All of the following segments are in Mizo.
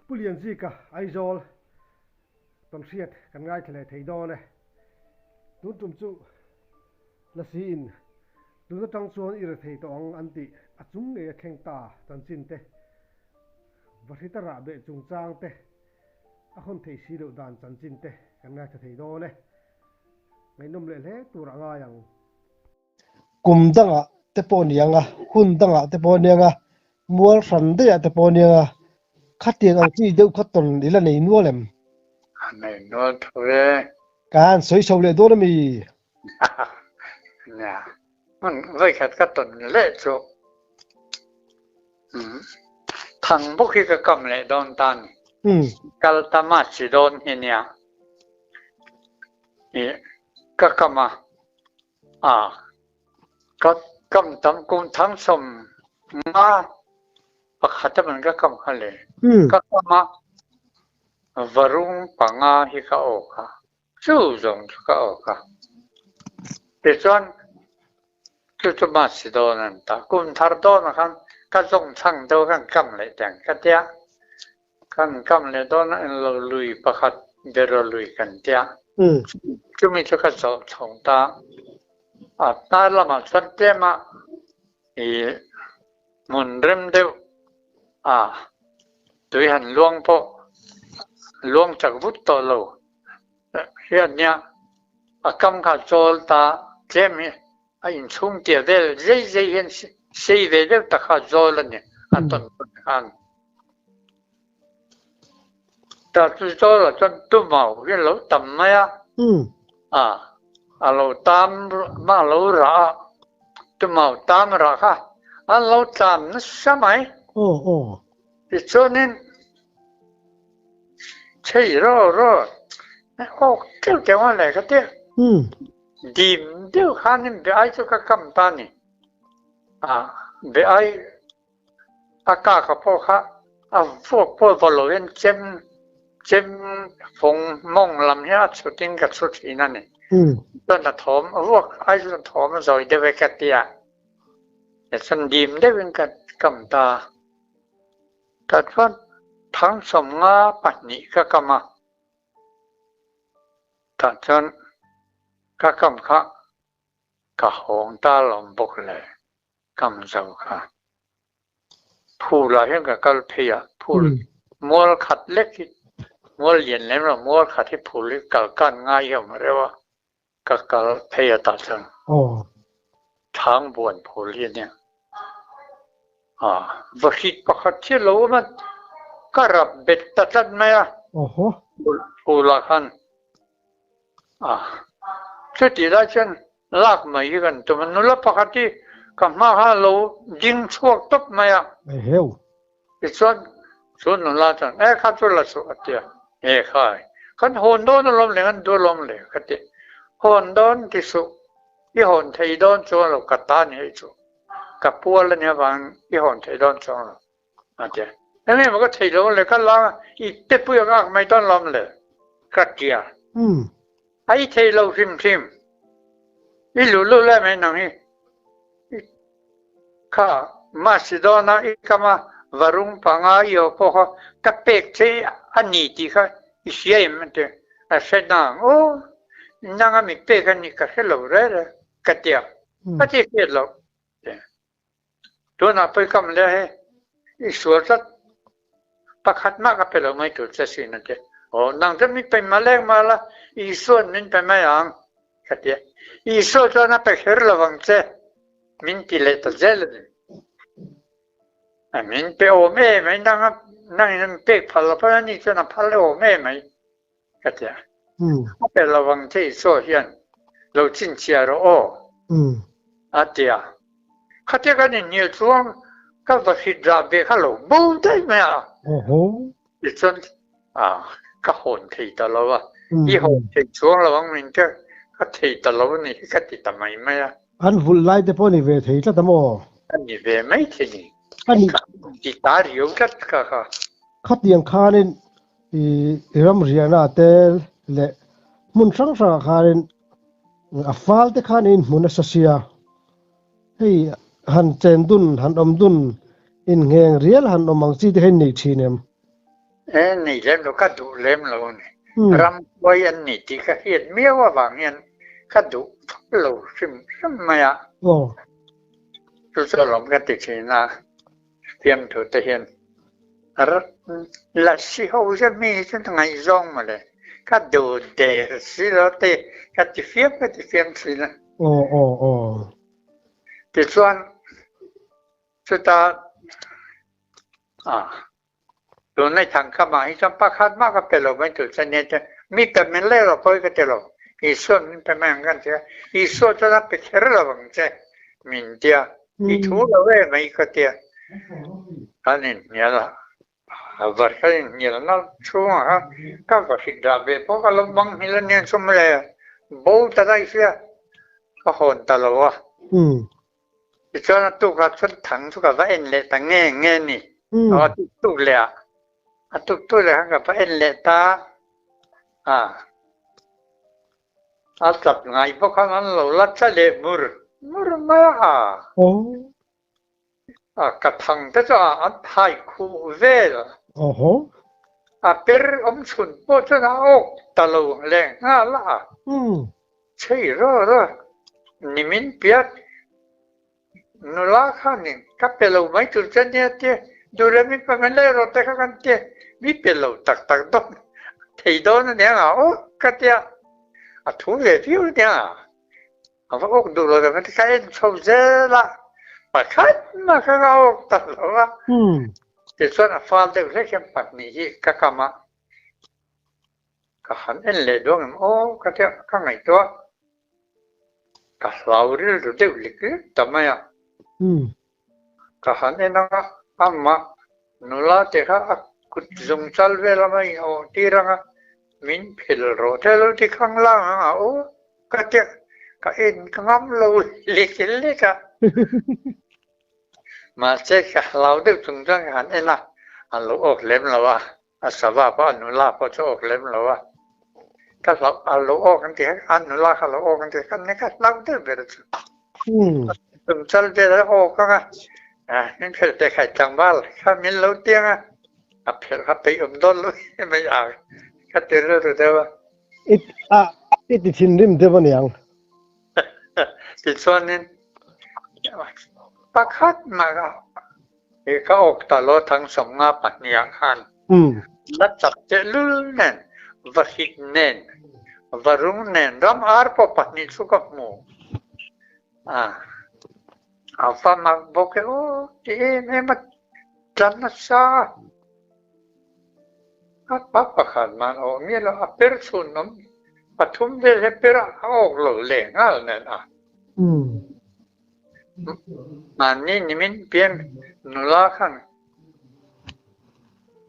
Pu Lianzika Aizawl tawnhriat kan ngaithla leh thei dawn e. Tun tum chu Lasi in tun atang chuan i rethei tawh ang an tih a chung ngei a thleng ta chanchin te, Vahrita rah beh chungchang te, a hawn theih si loh dan chanchin te kan ngaithla thei dawn e. Ngaihnawm leh hle tur a ngai ang. Kum dangah te pawh ni ang a, hun dangah te pawh ni ang a, mual hran daihah te pawh ni ang a, khatiang ang chi deuh kha tawn i la nei nual em? A nei nual tho e. Ka han sawi chho leh dawn a mi? Nia, hmun vawikhat ka tawn leh chu thang bawk hi ka kam leh dawn ta a ni. Kal ta mah chi dawn hi nia. Ka kam a, A ka kam tam kum thang 51 a man ka kam kha le. Ka kam a varung panga hi ka awk a, cu zong cu ka awk a. Tichuan cucu ma si dawn an ta. Kum thar dawn ah khan ka zong chang deuh kan kam leh tiang ka tiah. Kan kam leh dawn ah lo lui pakhat beraw lui kan tiah. Cumi cu ka zoh chung ta. A hnar lam ah cun tlem ah i hmun rem deuh ah tui han luang pawh luang cak vut tawh lo. Hi an nia a kam kha cawl ta tlem hi a innchung tia vel zeizei hin sei ve deuh tak kha zawl a ni a ton ton khan. Ta chu zawl ah cun tumau hi a lo tam mai a. A a lo tam ma lo ra a tumau tam ra kha an lo tlam nasa mai. Aw aw. Tichuanin chei ro ro awk teuh teuh a le ka ti. Dim deuh khan in bia-ai cu ka kam ta ni. Bia-ai a ka ka paw kha a vuak pawl va loin cem cem fung mong lam hi a chut in ka chut hin ani. Cun a thawm a vuak ai cun thawm a zawi deuh e ka tiah. Cun dim deuh in ka kam ta. Ta cun thang 52 ka kam a. Tah cun ka kam kha ka hawng ta lawm bawk le kam zo kha. Phul ah hin ka kal phei ah phul mual khat lek hi mual lian lem lo mual khat hi phul hi kal kan ngai hi um reuh a ka kal phei ah tah cun Thangbuan phul hi nia. Vahrit pakhat khi lo um a ka rap bet ta tlat mai a. Phul ah khan cuti lai cun lak mai hi kan tum a. Nula pakhat hi ka hma kha lo ding chuak tawp mai a. Tichuan cu nula cun e kha cu la suh a ti a. E khai kan hawn dawn alawm le kan duh alawm le ka ti. Hawn dawn ti suh i hawn thei dawn chuang lo ka ta ni hei cu. Ka pual a nih avangin i hawn thei dawn chuang lo a ti. Enge maw ka thei lo le ka lang i te pui a ngak mai dawn lawm le ka ti a. A i thei lo hrimhrim. I luhlul le mai nang hi. Kha Macedonia i kama varung panga i aw pawh kha ka pek che a ni ti kha i hria em an ti. A hre nang. Aw, nang a mi pek a ni ka hre lo re re ka tia. A ti hriat lo. Tunah poi kam le he i sual tlat. Pakhat mah ka pe lo mai tur che sin a ti. Aw, nang cu mi pe ma leng ma la Isuan min pe mai ang ka ti. Isua chuan a pe kher lo ang che min ti leh ta zel a ni. Min pe awm e mai nang nang in an pek phal lo pawn ani chuan a phal awm e mai ka ti a. A pe lo ang che Isua hian lo chhinchhiah rawh aw a ti a. Khatia kan inhnial chuan ka va hrit rah ve kha lo bo daih mai a. Tichuan ka hawn thei ta lo a, i hawn thei chuang lo ang min te ka thei ta lo a ni hi ka ti ta mai mai a. An vulh lai te pawh a ni ve thei tlat a maw? A ni ve mai thei ni. A ni. Ka ti ta riau tlat kha kha. Khatiang khanin i ramriahna te leh hmun hrang hrangah khanin a fal te khan i inhmu nasa sia. Hei han chen dun, han awm dun, inngheng rial han awm ang chi te hi nei thin em? E nei lem lo, ka duh lem lo a ni. Ramhuai an ni tih ka hriat miau avang hian ka duh vak lo hrim hrim mai a. Chu chu alawm ka ti thin a, fiamthu te hian Lasi ho zet mi hi chu ngaihzawng mawle, ka duh der si lo te ka ti fiam ka ti fiam thin a. Tichuan chutah Tunlai thangkam ah hi chuan pakhat mah ka pe lo mai tur che nia chuan mi pe min leh rawh pawi ka ti lo. Isua min pe mai ang kan ti a, Isua chuan a pe kher lo ang che min tia, i thu lo e mai ka tia. Kan inhnial a, var kan inhnial na chhungah khan ka va hrit dah ve pawh ka lo bang nghilh a nia chu mawle bo ta daih sia ka hawn ta lo a. Tichuan a tukah chuan thang chu ka va en leh ta nge nge a ni. A tuk tuk leh a, a tuk tuk leh khan ka va en leh ta a, a tap ngai bawk khan an lo la tla leh mur mur mai a. A ka thang te chu a an thai khuh vel. A per awm chhun pawh chuan a awk ta lo leh nghal a. Chei rawh rawh, nimin piat nula khanin ka pe lo mai tur che nia tia duh leh min pe mai leh rawh te kha kan tia, mi pe lo tak tak dawn thei dawn a nia nga aw ka tia, a thu ve viau a nia nga, a va awk duh lo tak ka en chho zel a, pakhat mah kha ka awk ta lo a, tichuan a fal deuh hlek hian pahnih hi ka kam a. Ka han en leh dawn em aw ka tia ka ngaihtuah ka hlau rilru deuh lek lek ta mai a. Ka han en ang a, amah nula te kha a kut zung chal vel a mai awh tir ang a, min phel rawh te lo ti khang lang ang a aw ka tia ka en ka ngam lo lek lek a. Mahse ka hlau deuh chung chuan ka han en a, a lo awk lem lo a. A sava pawh a nula pawh chu awk lem lo a, ka hlauh a lo awk an ti kha, a nula kha lo awk an ti kha, ni ka hlauh deuh ber chu. Tum chal vel a awk ang a, min phelh te khai tlangval kha min lo tiang a, a phelh kha peih awm dawn lo mai a ka ti rilru deuh a. I i ti thinrim deuh a niang. Tichuanin pakhat mah He ka awk ta lo thang 52 ah khan la chak tehlul nen, va hit nen, va rung nen ram ar pawh pahnih chu ka hmu a, a va mak bawk e aw ti em em a tla nasa a, a pa pakhat man awh miah lo a per chhun awm pathum vel he per a awk lo leh nghal nen a. Mahni nimin pian nula khan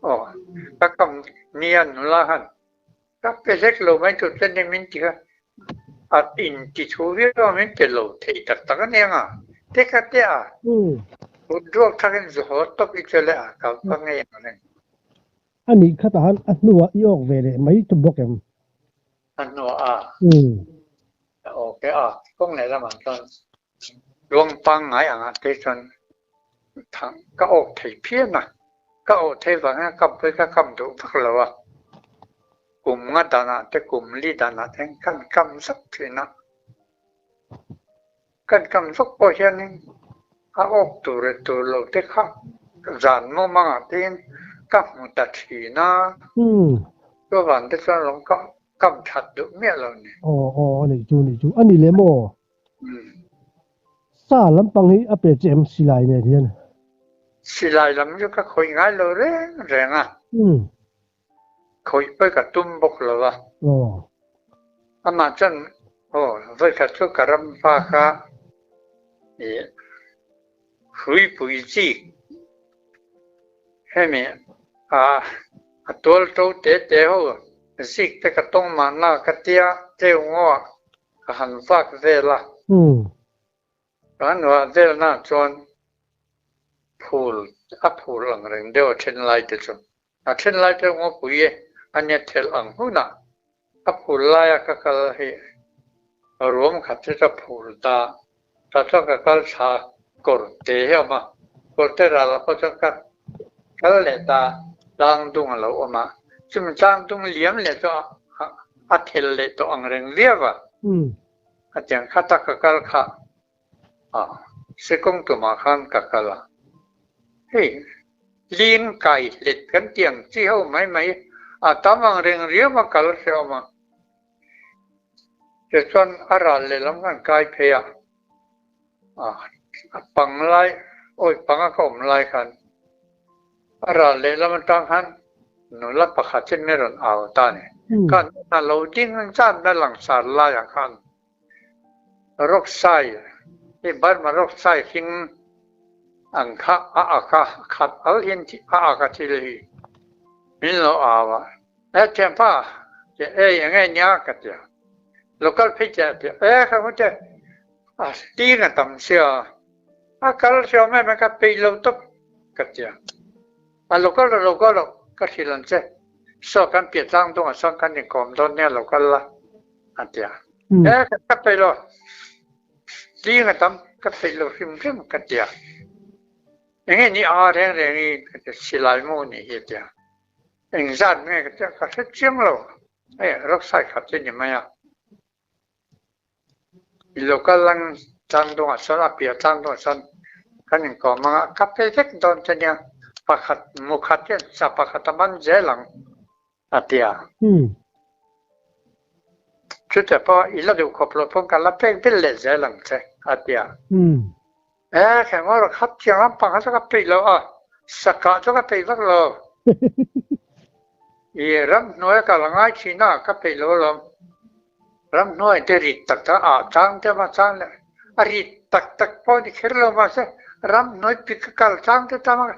aw ka kam nia nula khan ka pe hlek lo mai tur che nimin ti kha a in ti thu viau a min pe lo thei tak tak ania nga te ka tia a kut ruak thakin zu haw tawp i che leh a ka va ngei ang reng. A nih khatah han a hnuah i awk ve leh mai ta bawk em? A hnuah a awk e a kawng leh lamah chuan Luang pangngai angah te chuan thang ka awk thei phian a, ka awh thei vang hian ka pui ka kam duh vak lo a, kum nga danah te kum li danah te hian kan kam zak thin a, kan kam zak pawh hianin a awk tur leh tur lo te kha zan mum angah te hian ka hmu ta thin a, chuvang te chuan lawng ka kam that duh miah lo ni. Aw aw a nih chu a nih chu a ni lem aw. Sa lampang hi a pe che em silai nen hian? Silai lam chu ka khawih ngai lo reng reng a. Khawih pawh ka tum bawk lo a. Amah chuan aw vawikhat chu ka ram pa kha ih hruipui chik hemi a a tual to te te ho zik te ka tawng mahna ka tia teu ngaw ah Ka han vak vel a. Ka han vah vel na chuan phul a phul ang reng deuh a then lai te chu. A then lai te ngawpui e a nia thelh ang hunah a phul laia ka kal hi ruam khat chu ka phul ta. Tah chuan ka kal thla kawr te hi a awm a, kawr te ral ah pawh chuan ka kal leh ta. Tlangdung a lo awm a, chumi tlangdung liam leh chu a thel leh tawh ang reng viau a. A tiang kha tak ka kal kha a, Sekawng tumah khan ka kal a. Hei ling kai hlet kan tih ang chi ho mai mai a tam ang reng riau a kal hrehawm a. Tichuan a ral lehlam khan kai phei a, a pang lai awi panga ka awm lai khan A ral lehlam atang khan nula pakhat hi mi rawn au ta a ni. Khan a lo ding zat na langsar laiah khan rawksai hi Burma rawksai hring ang kha a ak a, khat al hian a ak a thil hi min lo au a, E thianpa, ei enge nia ka ti a, local phei che a ti a, e kha hmu teh a ding a tam sia. A kal hriau mai mai ka peih lo tawp ka ti a. A lo kal lo kal lo ka hrilh ang che. Saw kan piah tlang dawngah sawn kan inkawm dawn nia lo kal la a ti a. E ka peih lo ding a tam ka peih lo hrim hrim ka ti a. Enge ni a reng reng i ka ti a silai mu ni hi a ti a. Engzat nge ka ti a ka hre chiang lo. Hei rockside khat chu ni mai a. Local lang tlang dawngah sawn a piah tlang dawngah sawn kan inkawm ang a, ka pe vek dawn che nia, pakhat mu khat hian sa pakhat a man zel ang a ti a. Chutah pawh i la duh khawp loh pawn ka la pek vel leh zel ang che a ti a. E khe ngaw rawh khat chiang lampang kha chu ka peih lo a, sa kah chu ka peih vak lo. I ramhnuai ka la ngai thin a, ka peih lo alawm. Ramhnuai te rit tak tak ah chang te ma chang leh a rit tak tak pawh ni kher lo mahse ramhnuai pik ka kal chang te tam a,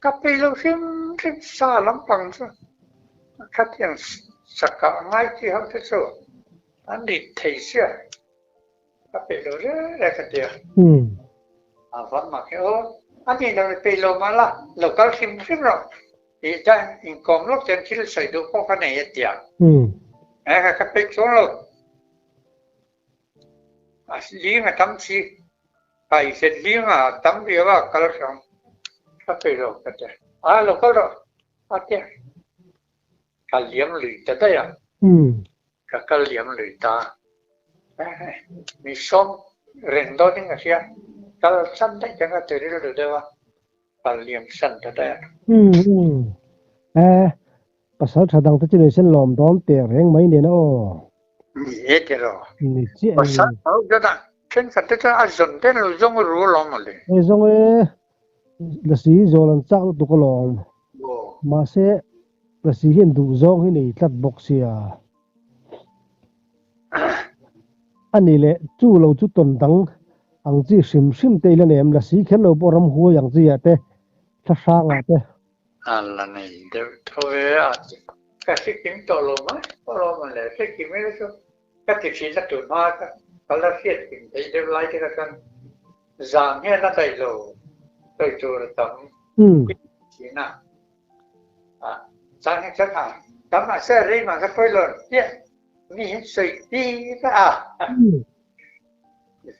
ka peih lo hrim hrim sa lampang chu khatiang sa kah ngai chi ho te chu an rit thei sia. Ka peih lo reng reng ka ti a. A van mak hi aw. A nih lo i peih lo mah la, lo kal hrim hrim rawh. Tih chuan inkawm lawk chuan thil sawi duh pawh ka nei a ti a. E kha ka peih chuang lo. A ling a tam si. Kai hlet ling a tam riau a kal hrang. Ka peih lo ka ti a. A lo kal rawh a ti a. Ka liam lui ta daih a. Ka kal liam lui ta. Mi sawm reng dawnin ka hria. Kal san daih khan ka ti rilru deuh a, kal liam san ta daih a. E, pasal tha dang te chu nei sen lawm dawn teh reng mai nen a aw. Ni e tiraw. Ni chiah e. Pasal tha ho chuan a thenkhat te chuan a zawn ten lo zawng ru alawm mawle. E zawng e, lasi zawl an chak lutuk alawm. Mahse Lasi hian duh zawng hi nei tlat bawk sia. A ni leh, chu lo chu tawn dang ang chi hrim hrim te ila nem, lasi kher lo pawh ramhuai ang chi ah te, thla hrang ah te. A la nei deuh tho e a ti. Ka hrekim tawh lo mai pawh lo mawn le, hrekim ila chu ka ti thin a tun hma ka ka la hriat kim theih deuh lai te kha chuan zang hian a daih lo sawi tur a tam thin a. Chang hi chuan a tam a se rei mah ka pawi lo chiah mi hi sawi tir a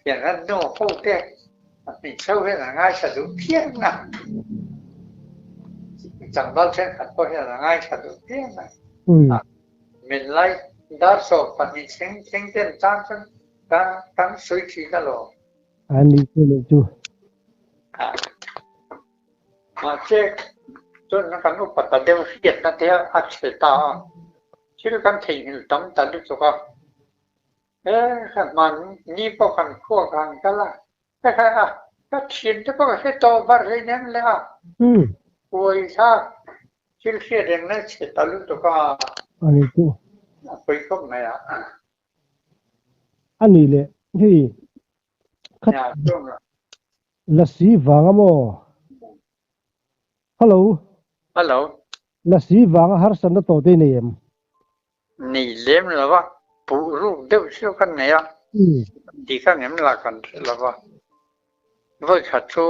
tiang an nu ho te a hmeichhe ho hian a ngaithla duh phian a tlangval thenkhat pawh hian a ngaithla duh phian a min lai dar 12 thleng thleng ten tan chuan kan sawi thin alawm. A ni chu ni chu. Mahse, tuna kan upa ta deuh hriatna te a chhe ta a, thil kan theihnghilh tam ta lutuk a. He ka hman ni pawh kan khuak han kal a, he kha a ka thian te pawh ka hre tawh bar hleinem le a, huai thlak thil hriat rengna chhe ta lutuk a. A ni chu. A pawi khawp mai a. A ni leh hei khat. Lasi vanga maw? Hello. Hello. Lasi vanga harsatna tawh te i nei em? Nei lem lo va, puh ruk deuh chu kan nei a, dik ang em lah kan hre lo va. Vawi khat chu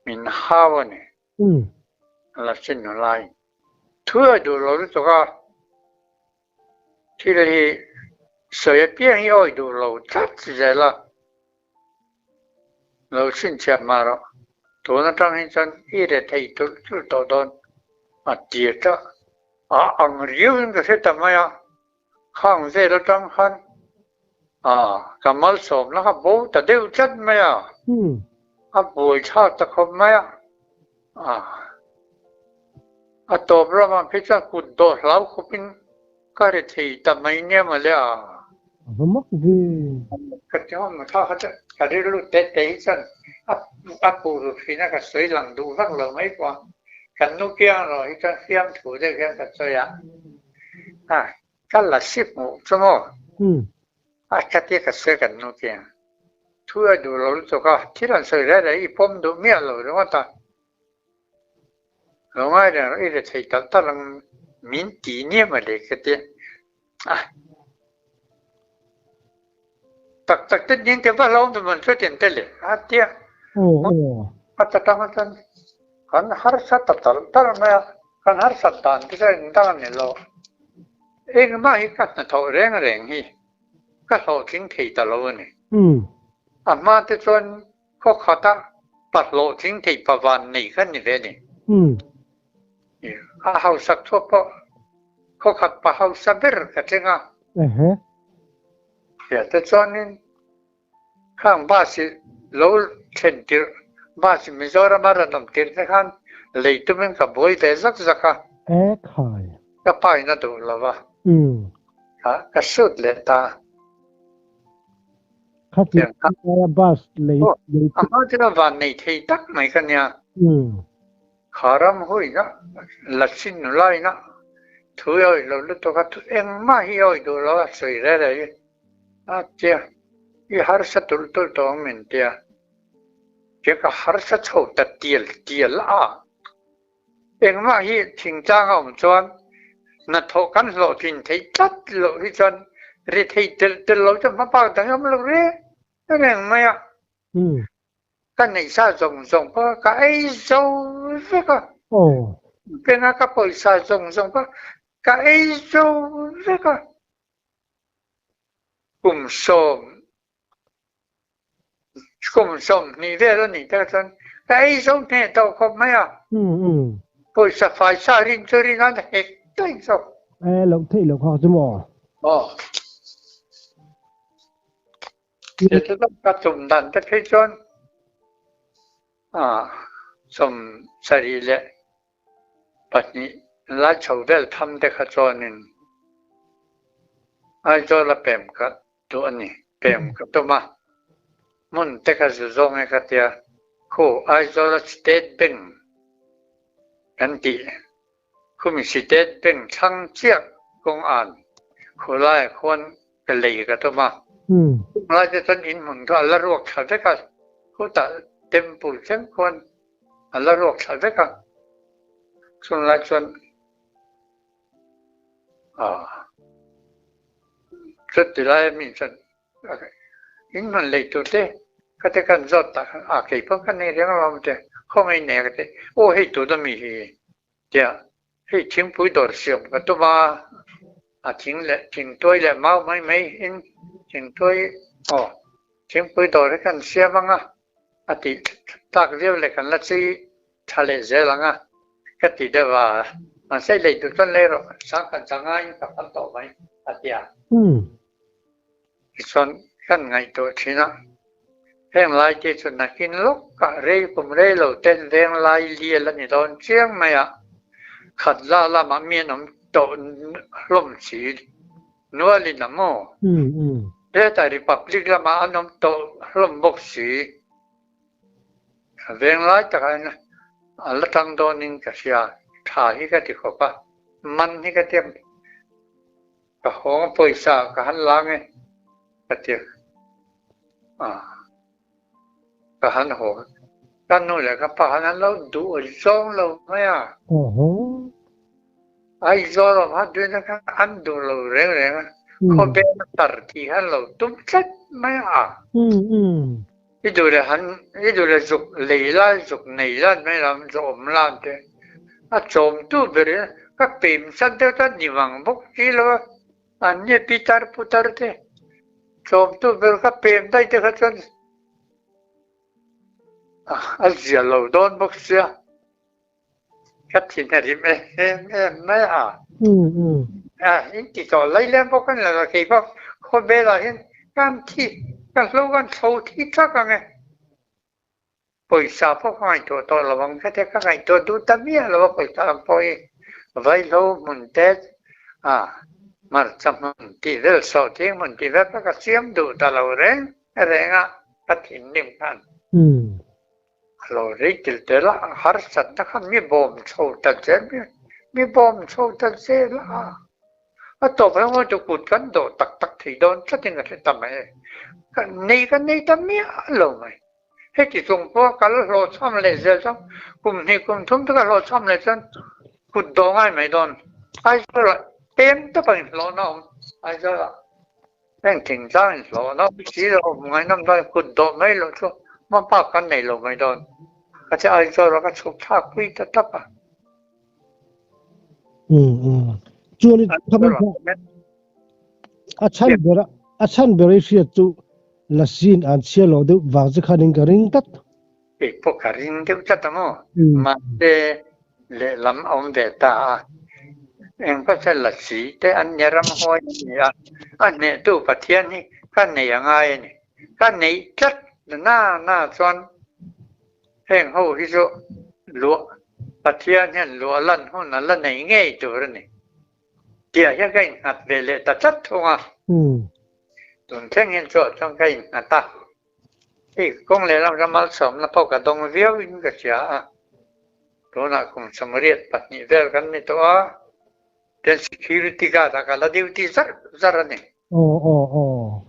min hau a ni. Lasi nula in thu a duh lo lutuk a, thil hi sawi apiang hi awi duh lo tlat zel a. Lo chhinchhiah mah rawh. Tun atang hi chuan i re thei tulh tulh tawh dawn. A tir ta a ang riauin ka hre ta mai a, khang vel atang khan a ka malsawmna kha bo ta deuh tlat mai a, a buai thlak ta khawp mai a, a a tawp ramah phei chuan kut dawh hlau khawpin ka ri thei ta mai nia mawle a. A va mak ve. Ka ti ngawt mai kha kha chu ka rilru te te hi chuan a a puh ru thin a ka sawi lang duh vak lo mai pawh a, kan nu kiang erawh hi chuan fiamthu deuh hian ka sawi a, a ka la si hmuh chu maw a ka tia ka sawi kan nu kiang thu a duh lo lutuk a, thil an sawi reh reh i pawm duh miah lo ringawt a. Lo ngai reng rawh i ri thei talh talh ang min ti nia mawle ka ti a. Tak tak te ning te va hlauhawm man chu tin te le a tia. A ta tang chuan kan harsa ta talh talh mai a, kan harsat dan te chu eng dang a ni lo. Engmah hi ka hnathawh reng reng hi ka hlawhtling thei ta lo a ni. A hma te chuan Khaw khata pa hlawhtling thei pa van nei kha ni ve a ni. A hausak thuak pawh khaw khat pa hausa ber ka thleng a. Hria te chuanin khang bus hi lo thlen tirh bus Mizorama rawn awm tirh te khan lei tumin ka buai ve zak zak a. Ka pa in a duh lo va. Ka shoot leh ta. Khati aia bus lei lei A hma chu van nei thei tak mai ka nia. Kha ram huina la chin laina thu i awih lo lutuk a, thu engmah hi i awih duh lo a sawi reh reh hi a tia i harsa tulh tulh tawh ang min tia. Tia ka harsa chho ta tial tial a. Engmah hi thingtlang a awm chuan hnathawh kan hlawhtlin theih tlat loh hi chuan ri thei telh telh lo chu hmabak dang awm lo reng reng mai a. Ka neihsa zawng zawng pawh ka ei zo vek a. Penga ka pawisa zawng zawng pawh ka ei zo vek a. Kum sawm Kum 20 vel a nih tak chuan ka ei zo hneh tawh khawp mai a. Pawisa faisa rin chu rin an hek daih zawk. E loh theih loh kha chu maw? Aw. Chu ka tum dan te phei chuan 72 lai chho vel tham te kha chuanin Aizawl a pem ka duh a ni. Pem ka tum a, hmun te ka zu zawng e ka tia, khu Aizawl a State Bank kan tih khumi State Bank thlang chiah kawng an khu laiah khuan ka lei ka tum a. Chung lai te chuan in hmun kha a la ruak thla vek a, khutah temple thleng khuan a la ruak thla vek a, chung lai chuan Chuti lai mi chuan in hman lei tur te ka te kan zawt tak khan a kei pawh ka nei reng alawm te khawngaih nei ka ti aw hei tuna mi hi tia hei thingpui dawr siam ka tum a a thing leh thingtuai leh mau mai mai in thingtuai aw thingpui dawr hi kan siam ang a a tih tak viau leh kan la chei tha leh zel ang a ka ti deuh a, mahse lei duh chuan lei rawh sangkhat zanga in ka phal tawh mai a ti a. Tichuan kan ngaihtuah thin a, heng lai te chu nakin lawkah rei kum rei lo ten veng lai lial a ni dawn chiang mai a, khat la lamah mi an awm tawh hlawm si nualin a maw? Hetah Republic lamah an awm tawh hlawm bawk si. Veng lai takah hian a la tang dawnin ka hria, tha hi ka ti khawp a, man hi ka ti a, ka hawng a pawisa ka han la nge ka ti a, ka han haw ka nu leh ka pa han an lo duh zawng lo mai a, Aizawl awm han duhna kha an duh lo reng reng a, khawvel a tar tih kha an lo tum tlat mai a. I duh leh han, i duh leh zuk lei la, zuk nei la mai lam, zuk awm la an ti. A chawmtu ber in ka pem san deuh chuan ni vang bawk si lo a, an nia pitar putar te chawmtu ber ka pem daih te kha chuan a zia lo dawn bawk sia. Ka thin a rim em em mai a. A in ti tawh lai lem bawk a ni lo, kei pawh khawvelah hian kan thi ka hlo kan thlo thi thak ang e. Pawisa pawh ka ngaihtuah tawh lo ang kha te ka ngaihtuah duh ta miah lo a pawisa ang pawh hi vaihlo hmun te a hmarcha hmun tih vel sawhthing hmun tih vel kha ka siam duh ta lo reng reng a ka thinrim khan a lo rei tel tel a harsatna kha mi bawm chho ta zel mi bawm chho ta zel a. A tawp reng chu kut kan dawh tak tak thei dawn tlatin a hre ta mai. Nei kan nei ta miah lo mai. Heti chung pawh kal hlawhchham leh zel chuan kum hnih kum thum te ka hlawhchham leh chuan kut dawh ngai mai dawn. Aizawlah pem tawp a inhlawhna a awm. Aizawlah heng thingtlang inhlawhna awm si lo awm ngaihnawm dawn kut dawh mai loh chu hmabak kan nei lo mai dawn. Ka che Aizawlah ka chhuk thlak pui ta tap a. Chuan a chhan ber a chhan ber i hriat chu Lasin an chhia lo deuh vang che khanin ka ring tlat. Kei pawh ka ring deuh tlat a maw? Mahse lehlam a awm ve ta a, eng pawh chu Lasi te an ni ramhuai an ni a, a hnehtu Pathian hi ka nei a ngai a ni. Ka neih tlat na na chuan Heng ho hi chu luah Pathian hian luah lan hun a la nei ngei tur a ni. Tihah hian ka innghat ve leh ta tlat thung a. Tun thleng hian chu ah chuan ka innghat a. Hei kawng lehlam ram malsawmna pawh ka dawng viau in ka hria a. Tunah kum 82 vel kan ni tawh a. Tin security guard ah ka la duty zar zar a ni. Aw aw aw.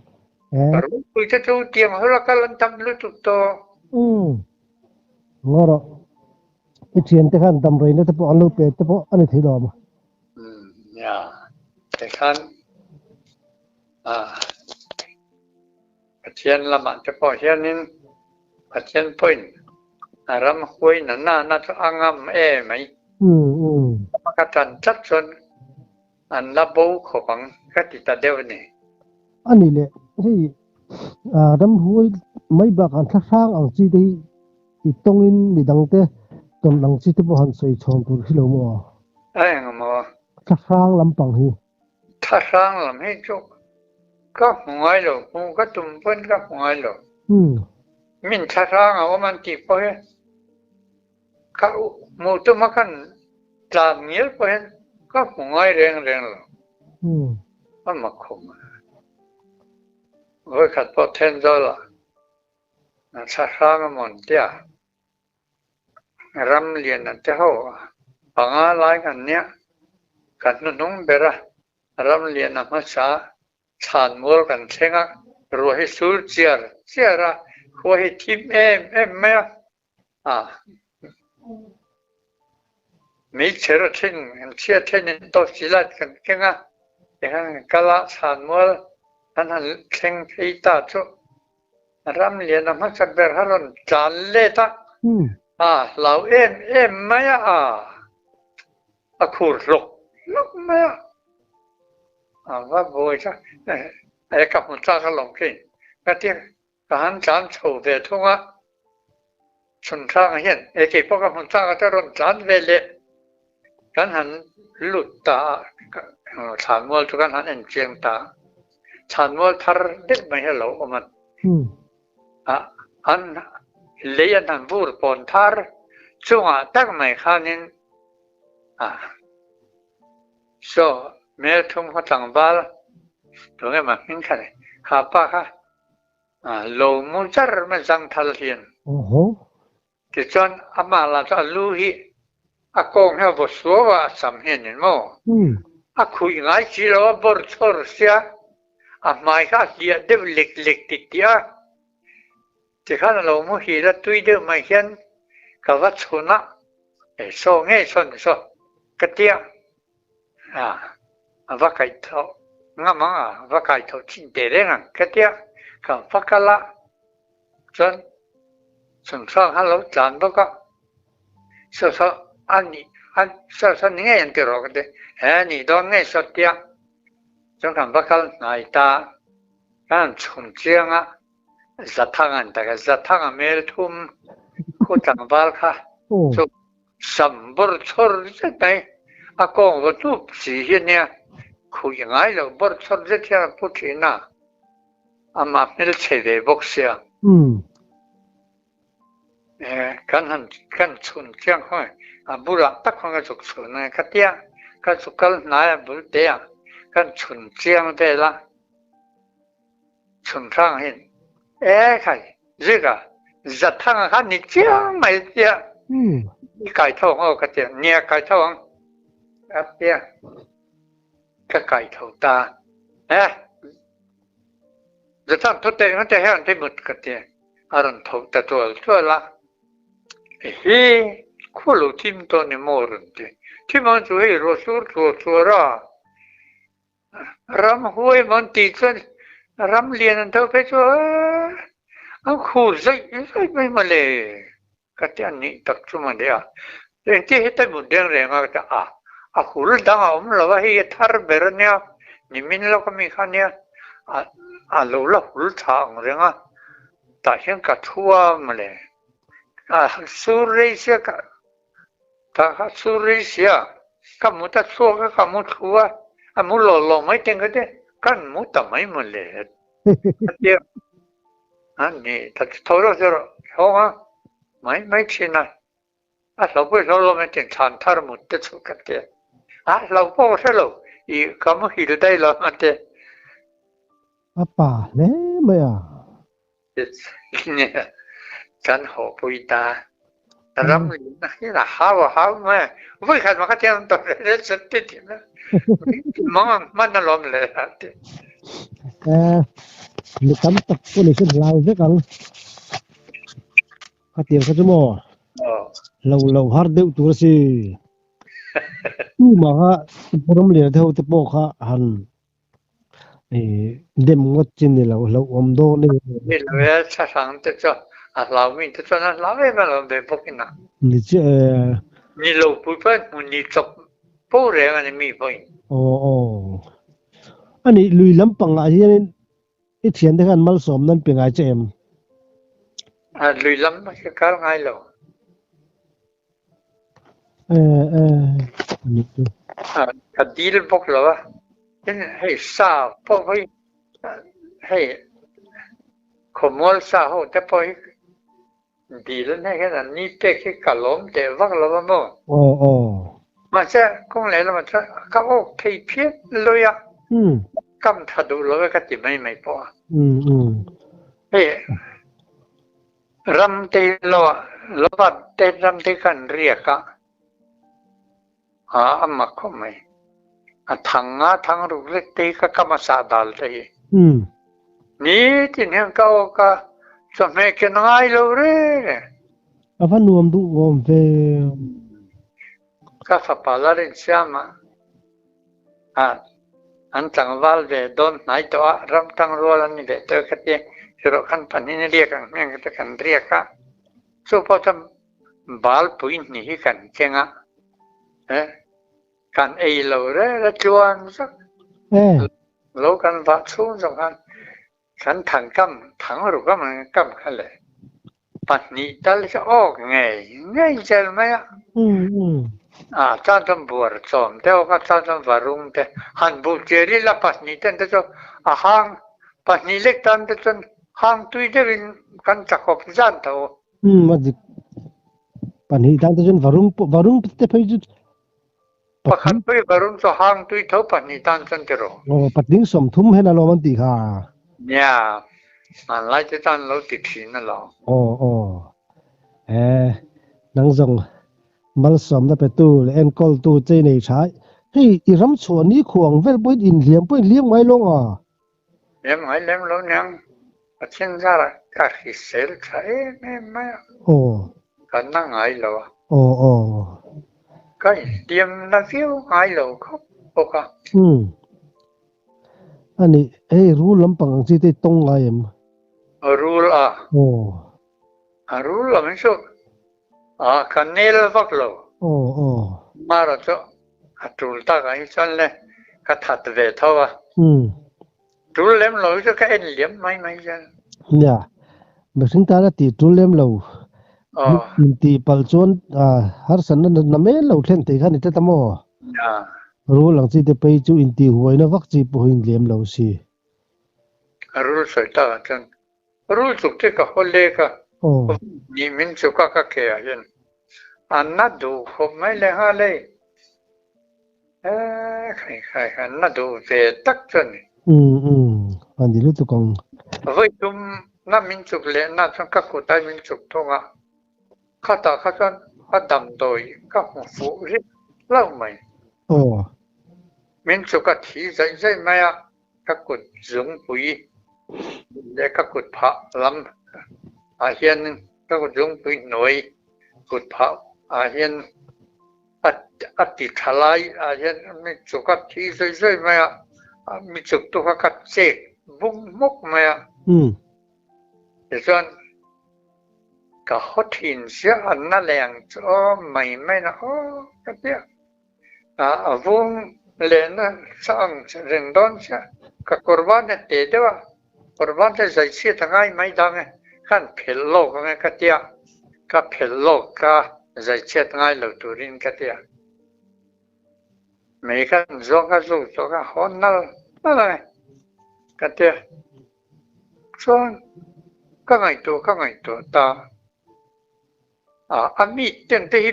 Eh. Ka ropui te chu tiang hawla kal an tam lutuk tawh. Umm. Ngaw rawh. I thian te khan dam reina te pawh an lo pe te pawh a ni thei lo ang. Umm nia. Tikhan ah Pathian lamah te pawh hianin Pathian pawhin a ram huaina nana chu a ngam em mai. Umm umm. Ka tan tlat chuan An la bo khawp ang ka ti ta deuh a ni. A ni leh, hei ramhuai mai bakah thla hrang ang chi te hi i tawngin midangte tawn ang chi te pawh han sawi chhawm tur hi lo maw? A eng maw? Thla hrang lampang hi. Thla hrang lam hi chu ka hmu ngai lo, hmu ka tum pawn ka hmu ngai lo. Min thla hrang a awm an tih pawh hi Ka hmuh tuma khan tlan ngial pawh hian ka hmu ngai reng reng lo. A mak khum a. Vawikhat pawh Thenzawl-ah thla hrang a mawn tia ram lian an ti ho a, panga lai kan nia, ka hnuhnung ber a, ram lian a hmasa Thlanmual kan thleng a, ruah hi sul chiar chiar a, khua hi thim em em mai a. A Meichher a then kan chhia thenin torch light kan keng a, tikhan kan kal a, thlanmual kan han thleng phei ta chu ram lian a hmasa ber kha rawn tlan let a, a hlau em em mai a, a khur hlawk hlawk mai a, a va buai kha e ka hmu chak alawm khin ka ti. Ka han tlan chho ve thung a, Chhunthanga hian he kei pawh ka hmun chak ata rawn tlan ve leh kan han lut ta a, thlanmual chu kan han en chiang ta a, thlanmual thar deuh mai hi a lo awm a, an lei an han vur pawn thar chungah tak mai khanin saw hmelthum khaw tlangval tunge mah hming kha ni, kha pa kha Lo mu char mai zang thal hian. Tichuan amah lah chu a lu hi a kawng hi a vaw suau a, a sam hi a ni maw? A khuih ngai si lo a, bawr chhawr sia, a hmai kha a hliah deuh lek lek ti tih a. Tikhan a lo muhil a, tui deuh mai hian ka va chhun a, e saw ngei saw ni saw ka tia. A va kaih tho ngam ang a, va kai tho chin teh reng ang ka tia, ka va kal a, chuan chhunchhuak kha lo tlan bawk a, saw saw a nih a saw saw ni ngei ang ti rawh ka ti, he nih dawn ngei saw tia, chuan kan va kal hnai ta, kan han chhun chiang a, Zathang an tak a, Zathang a hmel thum khu tlangval kha chu. Sam bawr chhawr zet mai a kawng va hnup si hi ania khuih ngai lo bawr chhawr zet hian a pu thin a, amah hmelchhe ve bawk sia. Kan han kan chhun chiang khaw nge a bulah tak khaw nge zuk chhun ange ka tia ka zuk kal hnai a bul te ah kan chhun chiang vel a. Chhun hrang hin e khai zika Zathanga kha ni chiang mai tia i kai tho ang aw ka tia nia kai tho ang a tia ka kai tho ta e Zathang thu te te hian te mut ka tia a rawn tho ta tual tual a hi khu lo thim tawh ni maw rawn ti thim ang chu hei ruah sur thuar thuar a. Ram huai maw an tih chuan ram lian an tho phei chu an khur zaih zaih mai mawle ka ti a nih tak chu mawle a. Engtia heta mut reng reng a ka ti a, a hul dang a awm lo a hei a thar ber a nia, nimin lawk ami kha nia a lo la hul tha ang reng a, tah hian ka thu a mawle. A sur rei sia ka Tah kha chu rei sia, ka mu ta chhuak a, ka mu thlu a, a mu lawh lawh mai teng kha te, kan mu ta mai maw le a ti a, a ni ta chu tho rawh chu rawh hawng a, mai mai thin a, a hlo pawh i hlo lo mai thin, thlan thar mut te chu ka ti a, a hlo pawh ka hre lo, i ka muhil daih lo a ti. A pa hle mai a. Kan haw pui ta. Ram lin hi a hau a hau mai a. Vui khat mah kha tiang an tawn reng reng chat ti thin a. Mang ang hman alawm le a ti. Mi tam tak pawh ni se hlau vek ang. Khatiang kha chu maw? Lo lo har deuh tur a si. Tumah kha ram lian te ho te pawh kha han Dem ngawt chi ni lo, hlauhawm dawn e. Ni lo e, thlahrang te chu a hlaumi te chuan a hlau em alawm ve bawk in a. Ni chiah e. Ni lo pui pawh in hmu ni chawp po reng a ni mi pawhin. Aw aw. Ani lui lampang ah hianin i thiante khan malsawm nan pe ngai che em? Lui lam hi ka kal ngai lo. Ka dil bawk lo a, tin hei sa pawh hi hei khawmual sa ho te pawh hi dil an hei hian an ni pek hi ka lawm teh vak lo a maw. Mahse kawng leh lamah chuan ka awk thei phian lui a, kam tha duh lo e ka ti mai mai pawh a. Hei Ram te lo lova te ram te kan riak a, a mak khawp mai. A thang a thang ruk lek te hi ka kam a sah dal te hi. Nitin hian ka awk a, chawhmeh ken a ngai lo reng e. A va nuam duh awm ve. Ka fapa la rinsiam a, An tlangval ve dawn hnai tawh a, ram tang rual an ni ve tawh e ka ti. Chutah khan pahnih ni riak ang hmeng te kan riak a, chu pawh chuan balpui hnih hi kan keng a, kan ei lo reng a tluan zak lo kan vah chhung zawng khan kan thang kam thang ruk a kam kha le. Pahnih tal hi awk ngei ngei zel mai a. A chuan chuan buar chawm te awk a, chuan chuan varung te han buh tir ila pahnih ten te chu a hang pahnih lek tan te chuan hang tui deuhin kan chakawp zan tho. Umm a dik. Pahnih tan te chuan varung pawh varung te phei chu Pakhat pui varung chu hang tui tho pahnih tan chuan ti rawh. Aw patling 30 hen alawm an tih kha. Nia, hmanlai te chuan lo ti thin alawm. Aw aw, e nang zawng malsawmna petu leh enkawltu chei nei tha hei i ram chhuah ni khuang vel pawhin inhliam pawh inhliam ngai lawng a. Hliam ngai lem lo niang, Pathian zarah ka hrisel tha em em mai a. Aw. Ka na ngai lo a. Aw aw. Ka inhliam na viau ngai lo khawp bawk a. Umm. Ani, hei rul lampang ang chi te i tawng ngai em? Rul a. Aw. A rul lam hi chu a ka nel vak lo. Aw aw. Mara chu a tul takah hi chuan le ka that ve tho a. Umm. Tul lem lo hi chu ka en liam mai mai zel. Nia, mihring tan a tih tul lem lo. Intih palh chuan harsatna na mel lo thlen thei kha ni tlat a maw? Rul ang chi te phei chu intih huaina vak chi pawh hi lem lo si. Rul sawi tak ah chuan rul chuk te ka haw lek a, nih min chuk a ka ke ah hian a na duh khawp mai leh nghal e. Khai khai kha na duh ve tak chu a ni. Umm a ni lutuk ang. Vawi tum na min chuk leh na chuan ka kut ai min chuk thung a, khatah kha chuan a damdawi ka hmu fuh rit lo mai. Aw. Min chuk a thi zaih zaih mai a, ka kut zungpui leh ka kut phah lam ah hian ka kut zungpui hnuai kut phah ah hian a ti tha lai ah hian mi chuk a thi zawi zawi mai a, mi chuk tu kha ka chek bung hmuk mai a. Tichuan ka haw thin ziah a na leng chu aw mai mai na aw ka ti a, a vung leh na sa ang reng dawn chiah ka kawr ban a te deuh a, kawr ban te zai chhiat a ngai mai dang e, khan phelh lawk ang e ka ti a, ka phelh lawk ka zai chhiat ngai lo turin ka ti a, mei khan zawng ka zuk tawh ka haw nal nal ang e ka ti a, chuan ka ngaihtuah ka ngaihtuah ta a, a mi ten te hi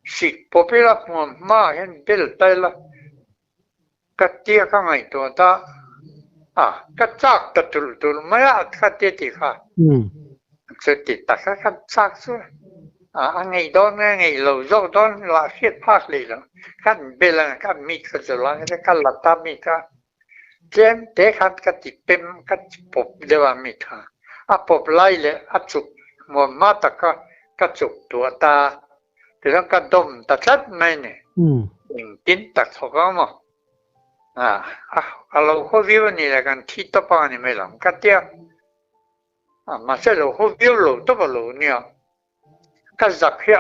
Sik pawp ila hmuam hma ah hian bel ta ila ka tia ka ngaihtuah ta a, ka chak ta tulh tulh mai a ka tia tih kha chu ti tak a ka chak chu a, a ngeih dawn nge ngeih lo zawk dawn lah hriat phak hlei lo, kan bel ang ka mit ka zawlh ang ka la ta mi kha tlem te khan ka ti pem ka ti pawp deuh a mi kha a pawp lai leh a chuk hmuam hma tak kha ka chuk tuah ta Tichuan ka dawm ta tlat mai ni. Engtin tak thawk ang maw? A lo haw viau a ni le, kan thi tawp ang a ni mai lo ang ka tia. Mahse lo haw viau lo tawp a lo nia. Ka zak hi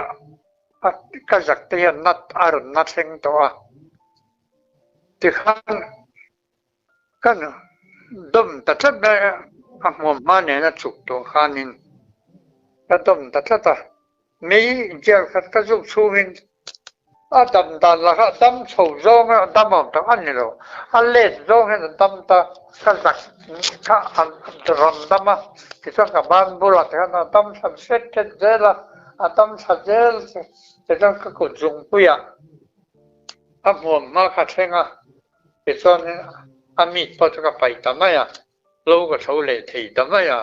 ka zak te hian nat a rawn na thleng tawh a. Tikhan Kan dawm ta tlat mai a, a hmuam hma nena chuk tawh khanin ka dawm ta tlat a, mei inchiar khat ka zuk chhungin a dam dan lakah dam chho zawng a dam awm tak a ni lo, a let zawng hian a dam ta, ka zak kha a rawn dam a, tichuan ka ban bulah te khan a dam thla hret hret zel a, a dam thla zel tichuan ka kut zungpuiah a hmuam hma kha thleng a. Tichuan a meat pawh chu ka paih ta mai a, lo ka tho leh thei ta mai a.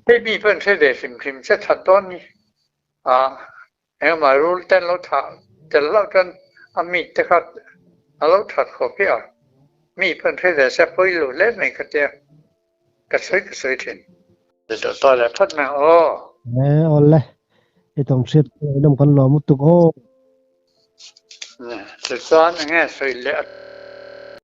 Hei mi pawh in hre ve hrim hrim che that dawn ni a, engmah rul ten lo thah tel hlauh chuan a meat te kha a lo that khawp hi a, mi pawh in hre ve se pawi lo hle mai ka tia, ka sawi ka sawi thin. Duh tawh leh phawt mai aw. E awle, i tawng hriat pawh inawm kan lawm lutuk aw. Tichuan enge sawi leh a.